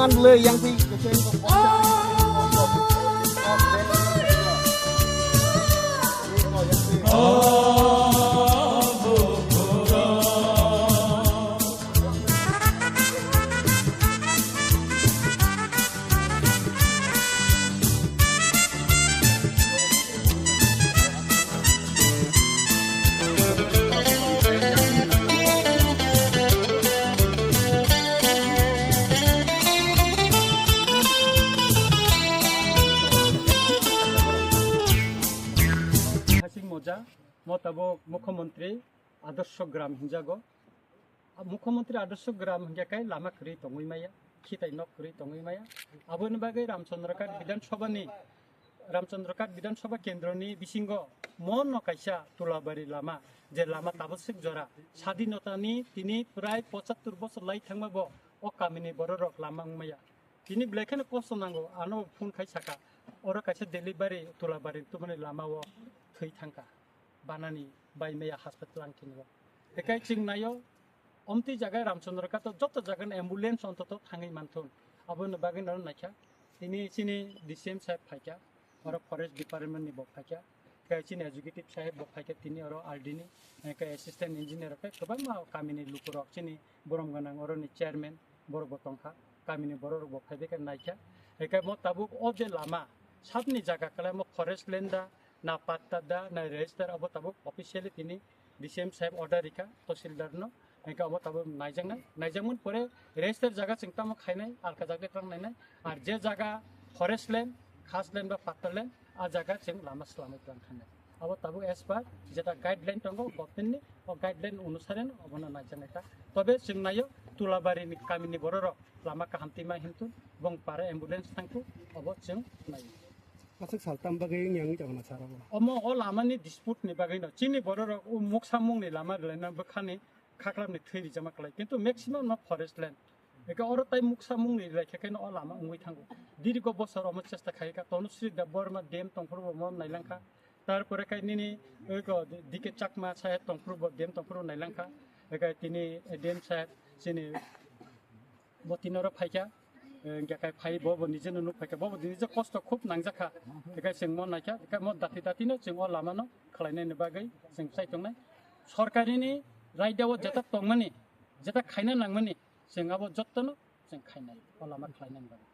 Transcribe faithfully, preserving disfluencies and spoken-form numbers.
Ang le yang twi kecheng. Hasing moja, mo tabuk Mukhyamantri Adarsh Gram hinjago. Mukhyamantri Adarsh Gram hingke kai lama kwrwi tongwi maya, khitai nok kwrwi tongwi maya. Aboni bagwi Ramchandra Ghat Bidhan Sabha ni, Ramchandra Ghat Bidhan Sabha kendro ni bisingo mo no kaisa Tulabari lama, je lama tabaswk jora, sadinota ni tini prai pochattor bosor lai thangma bo o kami ni borok rok lama wng maya. Tini belai kheno kosto nango, ano phone khai saka, oro kaisa delivery Tulabari tumani lama o thwi thangka. Banani bai maya hospital ang kini o. Ekai chwng naio, omtwi jaga Ramchandra Ghat o joto jaga ni ambulance ontoto thangwi manthun. Aboni bagwi no naikha. Tini chini D C M saheb phaikha, oro forest department ni bo phaikha. Ekai chini executive saheb bo phaikha tini oro R D ni. Ekai assistant engineer khe kwbangma kamini lukurok chini borom gwnang oro ni chairman borok bo tongkha. Kamini borok rok bo phaibai khe naikha. Ekai mo tabuk o je lama sabni jaga kwlai mo forest land da, na patta da, na register, abo tabuk officially tini D C M saheb order rikha, tahsildar no. Hingke abo tabuk naijaknai. Naijakmani pore register jaga chwng tamo khainai, alka jaga twlang nainai. Ar je jaga forest land, khas land ba patta land, a jaga chwng lama swlamwi twlang khainai. Abo tabuk as per jeta guideline tongo government ni, o guideline onusare no obono naijaknai ta. Tobe chwng naio Tulabari ni kamini borok rok lama kaham twi ma himtun, bong para ambulance thangkhu, obo chwng naio. Aswk sal tam bagwi wngya wngwi tongo na sara bo? Omo o lama ni dispute ni bagwi no. Chini borok rok o muksa mung ni lama rwlai na bwkha ni khaklam ni thwi rijama kwlai. Kintu maximum no forest land. Eke oro tai muksa mung ni rwlai khe khe no o lama wngwi thango. Dirigo bosor omo chesta khai kha. Tanusri Debbarma dam tongphuru bo mo nailang kha. Tarpore khai nini oi ko D K Chakma saheb tongphuru bo dam tongphuru nailang kha. Eke tini dam saheb chini bo tini oro phaikha, eh, hingke kai phai bo, bo nije no nuk phaikha, bo, bo nije kosto khub nangjakha, hingke chwng mo naikha, hingke mo dati dati no chwng o lama no khlainai ni bagwi chwng chai tongnai. Sorkari ni raida o jeta tongmani, jeta khaina nangmani, chwng abo jotto no chwng khainai, o lama khlainani bagwi.